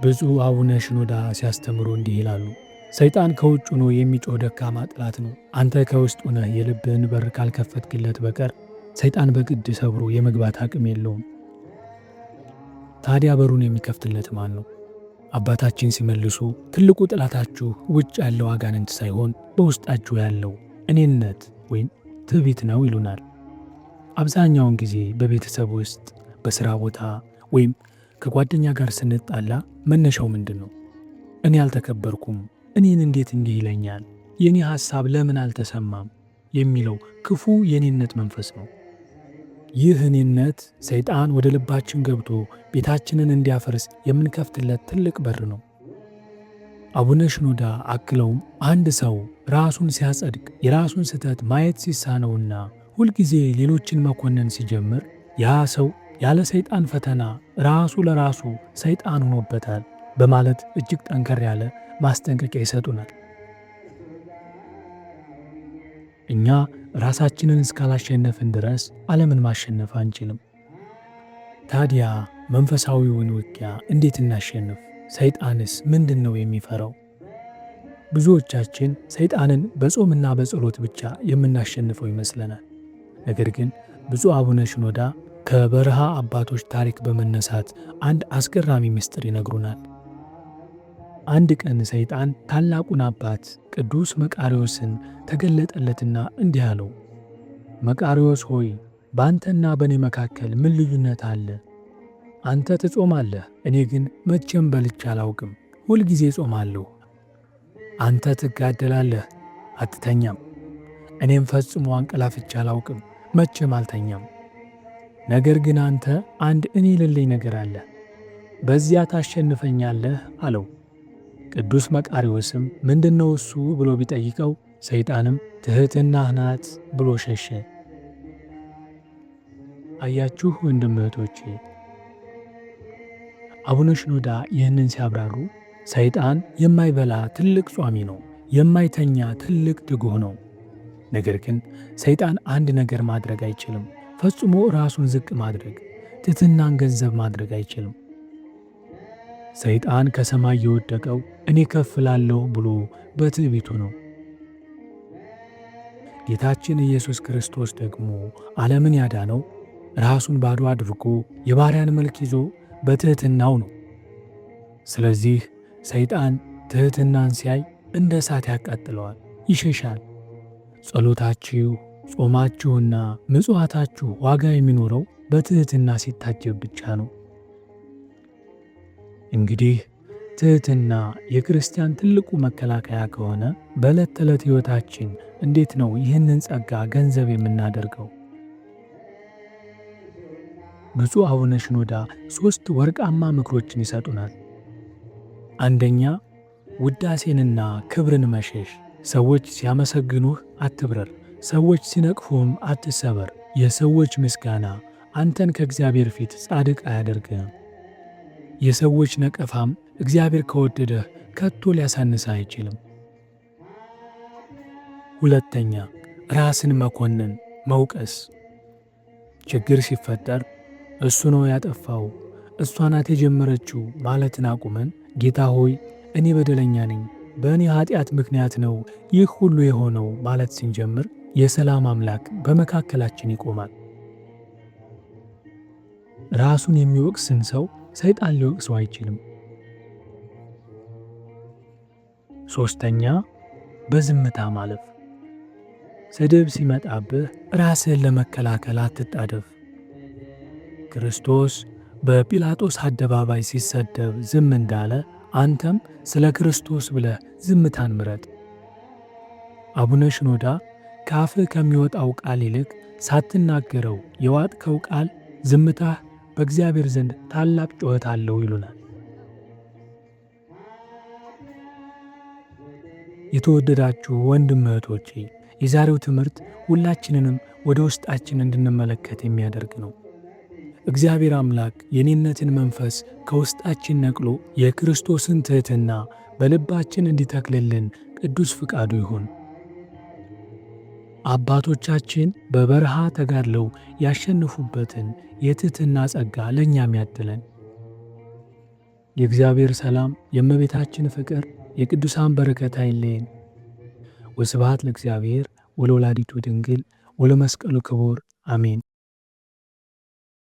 ብፁዕ አቡነ ሽኖዳ ሲያስተምሩ እንዲህ ይላሉ። ሰይጣን ከውጭ ሆኖ የሚጮህ ደካማ ጠላት ነው። አንተ ከውስጥ ሆነህ የልብህን በር ካልከፈትክለት በቀር ሰይጣን በግድ ሰብሮ የመግባት አቅም የለውም። ታዲያ በሩን የሚከፍትለት ማን ነው? አባታችን ሲመልሱ ትልቁ ጠላታችሁ ውጭ ያለው አጋንንት ሳይሆን በውስጣችሁ ያለው እኔነት ወይም ትዕቢት ነው ይሉናል። አብዛኛውን ጊዜ በቤተሰብ ውስጥ፣ በሥራ ቦታ ወይም ከጓደኛ ጋር ስንጣላ መነሻው ምንድን ነው? እኔ አልተከበርኩም፣ እኔን እንዴት እንዲህ ይለኛል፣ የእኔ ሐሳብ ለምን አልተሰማም የሚለው ክፉ የእኔነት መንፈስ ነው። ይህ እኔነት ሰይጣን ወደ ልባችን ገብቶ ቤታችንን እንዲያፈርስ የምንከፍትለት ትልቅ በር ነው። አቡነ ሽኖዳ አክለውም አንድ ሰው ራሱን ሲያጸድቅ የራሱን ስህተት ማየት ሲሳነውና ሁልጊዜ ሌሎችን መኮነን ሲጀምር ያ ሰው ያለ ሰይጣን ፈተና ራሱ ለራሱ ሰይጣን ሆኖበታል በማለት እጅግ ጠንከር ያለ ማስጠንቀቂያ ይሰጡናል። እኛ ራሳችንን እስካላሸነፍን ድረስ ዓለምን ማሸነፍ አንችልም። ታዲያ መንፈሳዊውን ውጊያ እንዴት እናሸንፍ? ሰይጣንስ ምንድን ነው የሚፈራው? ብዙዎቻችን ሰይጣንን በጾምና በጸሎት ብቻ የምናሸንፈው ይመስለናል። ነገር ግን ብፁዕ አቡነ ሽኖዳ ከበረሃ አባቶች ታሪክ በመነሳት አንድ አስገራሚ ምስጢር ይነግሩናል። አንድ ቀን ሰይጣን ታላቁን አባት ቅዱስ መቃርዮስን ተገለጠለትና እንዲህ አለው፣ መቃርዮስ ሆይ፣ በአንተና በእኔ መካከል ምን ልዩነት አለ? አንተ ትጾማለህ፣ እኔ ግን መቼም በልቼ አላውቅም፣ ሁልጊዜ ጾማለሁ። አንተ ትጋደላለህ፣ አትተኛም፣ እኔም ፈጽሞ አንቀላፍቼ አላውቅም፣ መቼም አልተኛም። ነገር ግን አንተ አንድ እኔ የሌለኝ ነገር አለ፣ በዚያ ታሸንፈኛለህ አለው። ቅዱስ መቃርዮስም ምንድነው እሱ ብሎ ቢጠይቀው ሰይጣንም ትሕትናህ ናት ብሎ ሸሸ። አያችሁ ወንድም እህቶቼ፣ አቡነ ሽኖዳ ይህንን ሲያብራሩ ሰይጣን የማይበላ ትልቅ ጿሚ ነው፣ የማይተኛ ትልቅ ትጉህ ነው። ነገር ግን ሰይጣን አንድ ነገር ማድረግ አይችልም፣ ፈጽሞ ራሱን ዝቅ ማድረግ፣ ትሕትናን ገንዘብ ማድረግ አይችልም። ሰይጣን ከሰማይ የወደቀው እኔ ከፍ እላለሁ ብሎ በትዕቢቱ ነው። ጌታችን ኢየሱስ ክርስቶስ ደግሞ ዓለምን ያዳነው ራሱን ባዶ አድርጎ የባሪያን መልክ ይዞ በትሕትናው ነው። ስለዚህ ሰይጣን ትሕትናን ሲያይ እንደ እሳት ያቃጥለዋል፣ ይሸሻል። ጸሎታችሁ፣ ጾማችሁና ምጽዋታችሁ ዋጋ የሚኖረው በትሕትና ሲታጀብ ብቻ ነው። እንግዲህ ትሕትና የክርስቲያን ትልቁ መከላከያ ከሆነ በዕለት ተዕለት ሕይወታችን እንዴት ነው ይህንን ጸጋ ገንዘብ የምናደርገው? ብፁዕ አቡነ ሽኖዳ ሦስት ወርቃማ ምክሮችን ይሰጡናል። አንደኛ፣ ውዳሴንና ክብርን መሸሽ። ሰዎች ሲያመሰግኑህ አትብረር፣ ሰዎች ሲነቅፉህም አትሰበር። የሰዎች ምስጋና አንተን ከእግዚአብሔር ፊት ጻድቅ አያደርግህም። የሰዎች ነቀፋም እግዚአብሔር ከወደደህ ከቶ ሊያሳንስህ አይችልም። ሁለተኛ፣ ራስን መኮነን መውቀስ። ችግር ሲፈጠር እሱ ነው ያጠፋው፣ እሷ ናት የጀመረችው ማለትን አቁመን ጌታ ሆይ እኔ በደለኛ ነኝ፣ በእኔ ኃጢአት ምክንያት ነው ይህ ሁሉ የሆነው ማለት ስንጀምር የሰላም አምላክ በመካከላችን ይቆማል። ራሱን የሚወቅስን ሰው ሰይጣን ሊወቅሰው አይችልም። ሶስተኛ፣ በዝምታ ማለፍ። ስድብ ሲመጣብህ ራስህን ለመከላከል አትጣደፍ። ክርስቶስ በጲላጦስ አደባባይ ሲሰደብ ዝም እንዳለ አንተም ስለ ክርስቶስ ብለህ ዝምታን ምረጥ። አቡነ ሽኖዳ ከአፍህ ከሚወጣው ቃል ይልቅ ሳትናገረው የዋጥከው ቃል ዝምታህ በእግዚአብሔር ዘንድ ታላቅ ጩኸት አለው ይሉናል። የተወደዳችሁ ወንድም እህቶቼ፣ የዛሬው ትምህርት ሁላችንንም ወደ ውስጣችን እንድንመለከት የሚያደርግ ነው። እግዚአብሔር አምላክ የኔነትን መንፈስ ከውስጣችን ነቅሎ የክርስቶስን ትሕትና በልባችን እንዲተክልልን ቅዱስ ፍቃዱ ይሁን። አባቶቻችን በበረሃ ተጋድለው ያሸንፉበትን የትሕትና ጸጋ ለእኛም ያድለን። የእግዚአብሔር ሰላም፣ የእመቤታችን ፍቅር፣ የቅዱሳን በረከት አይለየን። ወስብሐት ለእግዚአብሔር ወለወላዲቱ ድንግል ወለመስቀሉ ክቡር አሜን።